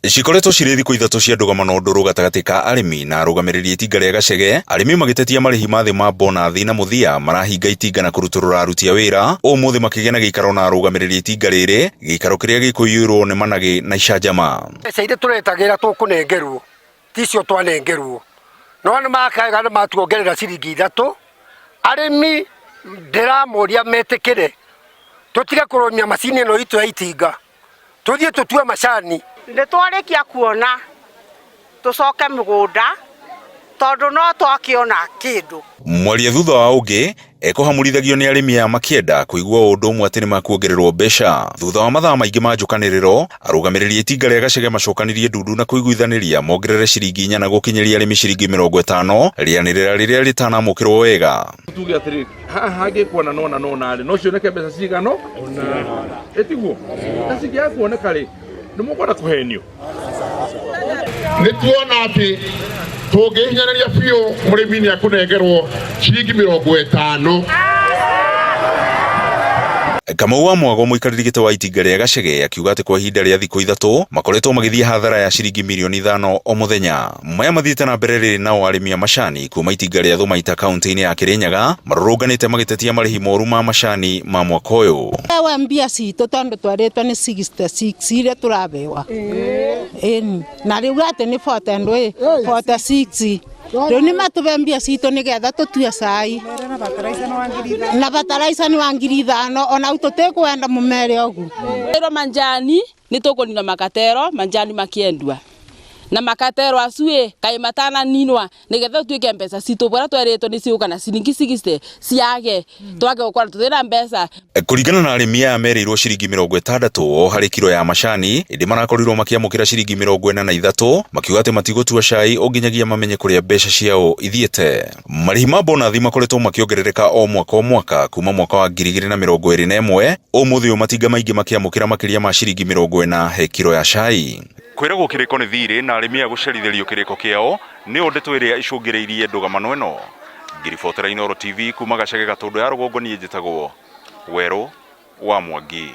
Cikoretwo cirĩ thikũ ithatũ cia ndũgamano ndũrũ gatagatĩ ka arĩmi na arũgamĩrĩri a itinga rĩa Gachege, arĩmi magĩtetia marĩhi ma thĩ ma bonathi na mũthia marahinga itinga na kũrutũrũra aruti a wĩra, ũmũthĩ makĩgĩa na gĩikaro na arũgamĩrĩri a itinga rĩrĩ, gĩikaro kĩrĩa gĩkũiyũirwo nĩ managĩ na icanjama. Mbeca iria tũretagĩra tũkũnengerwo ticio twanengerwo, no nĩ makaga nĩ matuongerera ciringi ithatũ, arĩmi ndĩramoria metĩkĩre tũtige kũrũmia macini ĩno itũ ya itinga. Tũthiĩ tũtue macani. Nĩ twarĩkia kuona tũcoke mũgũnda tondũ no twakĩona kĩndũ. Mwaria thutha wa ũngĩ ekũhamurithagio nĩ arĩmi aya makĩenda kũigua o ũndũ ũmwe atĩ nĩmakuongererwo mbeca. Thutha wa mathaa maingĩ ma njũkanĩrĩro, arũgamĩrĩri a itinga rĩa Gachege macokanirie ndundu na kũiguithanĩria mongerere ciringi inya na gũkinyĩria arĩmi ciringi 50 rĩanĩrĩra rĩrĩa rĩtanamũkĩrwo wega. Tuge atĩrĩ, haha hangĩkwo na nona nona rĩ, no cioneke mbeca cigana ĩtiguo? Na cingĩaga kuoneka rĩ, nĩ mũkwenda kũhenio? Nĩ tuona atĩ tũngĩhinyĩrĩria biũ mũrĩmi nĩ akũnengerwo ciringi 50. Kamau wa Mwago mũikarĩri gĩtĩ wa itinga rĩa Gachege akiuga atĩ kwa ihinda rĩa thikũ ithatũ makoretwo magĩthiĩ hathara ya ciringi mirioni ithano o mũthenya. Maya mathiĩte na mbere rĩrĩ nao arĩmi a macani kuma itinga rĩa Thumaita kaunti-inĩ ya Kirinyaga marũrũnganĩte magĩtetia marĩhi moru ma macani ma mwaka ũyũ. Ewe mbia citũ tondũ twarĩtwo nĩ 66 iria tũrabewa ĩni na rĩu atĩ nĩ 40 and ĩ 46 rĩu nĩ matũbe mbia citũ nĩgetha tũtue cai na bataraitha nĩ wa 5,000 ona au tũtikwenda mũmere ũguo. Ĩro manjani nĩ tũkũnina makatero manjani makĩendua na makatero acu ĩ kaĩ matananinwa nĩgetha ũtuĩke mbeca citũ bũrĩa twerĩtwo nĩ cigũka na ciringi 60 ciage twage gũkorwo tũtirĩ mbeca. Kũringana na arĩmi aya merĩirwo ciringi 60 o harĩ kiro ya macani ĩndĩ marakorirwo makĩamũkĩra ciringi 43 makiuga atĩ matigũtua cai o nginyagia mamenye kũrĩa mbeca ciao ithiĩte. Marĩhi ma bonathi makoretwo makĩongerereka o mwaka o mwaka kuma mwaka wa 2021 ũmũthĩ ũyũ matinga maingĩ makĩamũkĩra makĩria ma ciringi 40 he kiro ya cai. Kwĩragwo kĩrĩko nĩ thirĩ na arĩmi aya gũcerithĩrio kĩrĩko kĩao nĩyo ndeto ĩrĩa icũngĩrĩirie ndũgamano ĩno. Ngĩribotera Inooro TV kuma Gachege Gatũndũ ya rũgongo niĩ njĩtagwo Werũ wa Mwangi.